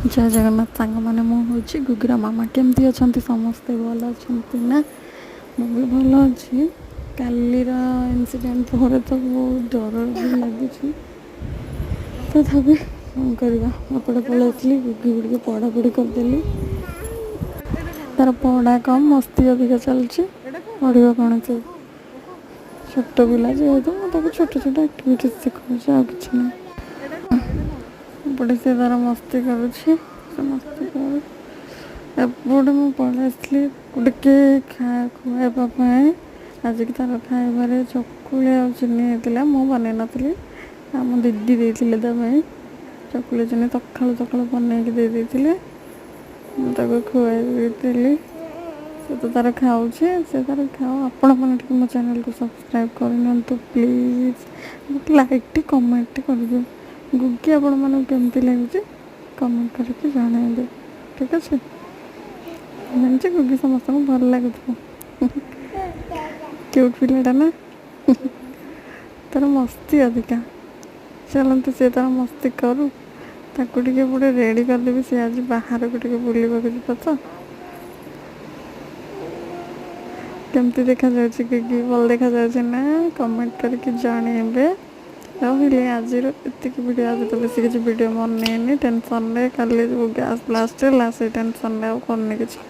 ଜୟ ଜଗନ୍ନାଥ ସାଙ୍ଗମାନେ, ମୁଁ ହେଉଛି ଗୁଗୁରା ମାମା। କେମିତି ଅଛନ୍ତି ସମସ୍ତେ? ଭଲ ଅଛନ୍ତି ନା? ମୁଁ ବି ଭଲ ଅଛି। କାଲିର ଇନସିଡେଣ୍ଟ ପରେ ତ ବହୁତ ଡର ବି ଲାଗୁଛି, ତଥାପି କ'ଣ କରିବା। ଏପଟେ ପଳେଇ ଆସିଲି, ଗୁଗିକୁ ଟିକେ ପଢ଼ାପଢ଼ି କରିଦେଲି। ତାର ପଢ଼ା କମ୍, ମସ୍ତି ଅଧିକା ଚାଲିଛି। ପଢ଼ିବ କ'ଣ ସେ? ଛୋଟ ପିଲା ଯେହେତୁ, ମୁଁ ତାକୁ ଛୋଟ ଛୋଟ ଆକ୍ଟିଭିଟିସ୍ ଶିଖାଉଛି, ଆଉ କିଛି ନାହିଁ। ଏପଟେ ସେ ତାର ମସ୍ତି କରୁଛି, ସେ ମସ୍ତି କରୁ। ଏପଟେ ମୁଁ ପଳେଇ ଆସିଲି ଟିକେ ଖୁଆଇବା ପାଇଁ। ଆଜିକି ତାର ଖାଇବାରେ ଚକୁଳି ଆଉ ଚିନି ହେଇଥିଲା। ମୁଁ ବନେଇ ନଥିଲି, ଆମ ଦିଦି ଦେଇଥିଲେ ତା ପାଇଁ। ଚକୁଳି ଚିନି ସକାଳୁ ସକାଳୁ ବନେଇକି ଦେଇ ଦେଇଥିଲେ। ମୁଁ ତାକୁ ଖୁଆଇ ଦେଇଥିଲି। ସେ ତ ତାର ଖାଉଛି, ସେ ତାର ଖାଉ। ଆପଣମାନେ ଟିକେ ମୋ ଚ୍ୟାନେଲକୁ ସବସ୍କ୍ରାଇବ୍ କରିନିଅନ୍ତୁ ପ୍ଲିଜ୍। ଗୋଟେ ଲାଇକ୍ଟେ, କମେଣ୍ଟଟେ କରିଦିଅ। ଗୁଗି ଆପଣମାନଙ୍କୁ କେମିତି ଲାଗୁଛି, କମେଣ୍ଟ କରିକି ଜଣାଇବେ। ଠିକ୍ ଅଛି? ଜାଣିଛି ଗୁଗି ସମସ୍ତଙ୍କୁ ଭଲ ଲାଗୁଥିବ। କ୍ୟୁଟ୍ ପିଲାଟା ନା? ତାର ମସ୍ତି ଅଧିକା। ଚାଲନ୍ତୁ, ସେ ତାର ମସ୍ତି କରୁ। ତାକୁ ଟିକେ ଗୋଟେ ରେଡ଼ି କରିଦେବି। ସେ ଆଜି ବାହାରକୁ ଟିକେ ବୁଲିବାକୁ ଯିବ ତ। କେମିତି ଦେଖାଯାଉଛି ଗୁଗି? ଭଲ ଦେଖାଯାଉଛି ନା? କମେଣ୍ଟ କରିକି ଜଣେଇବେ। ରହିଲି, ଆଜିର ଏତିକି ଭିଡ଼ିଓ। ଆଜି ତ ବେଶୀ କିଛି ଭିଡ଼ିଓ ବନେଇନି, ଟେନସନ୍ରେ। କାଲି ଯେଉଁ ଗ୍ୟାସ୍ ବ୍ଲାଷ୍ଟ ହେଲା, ସେଇ ଟେନସନ୍ରେ ଆଉ କରୁନି କିଛି।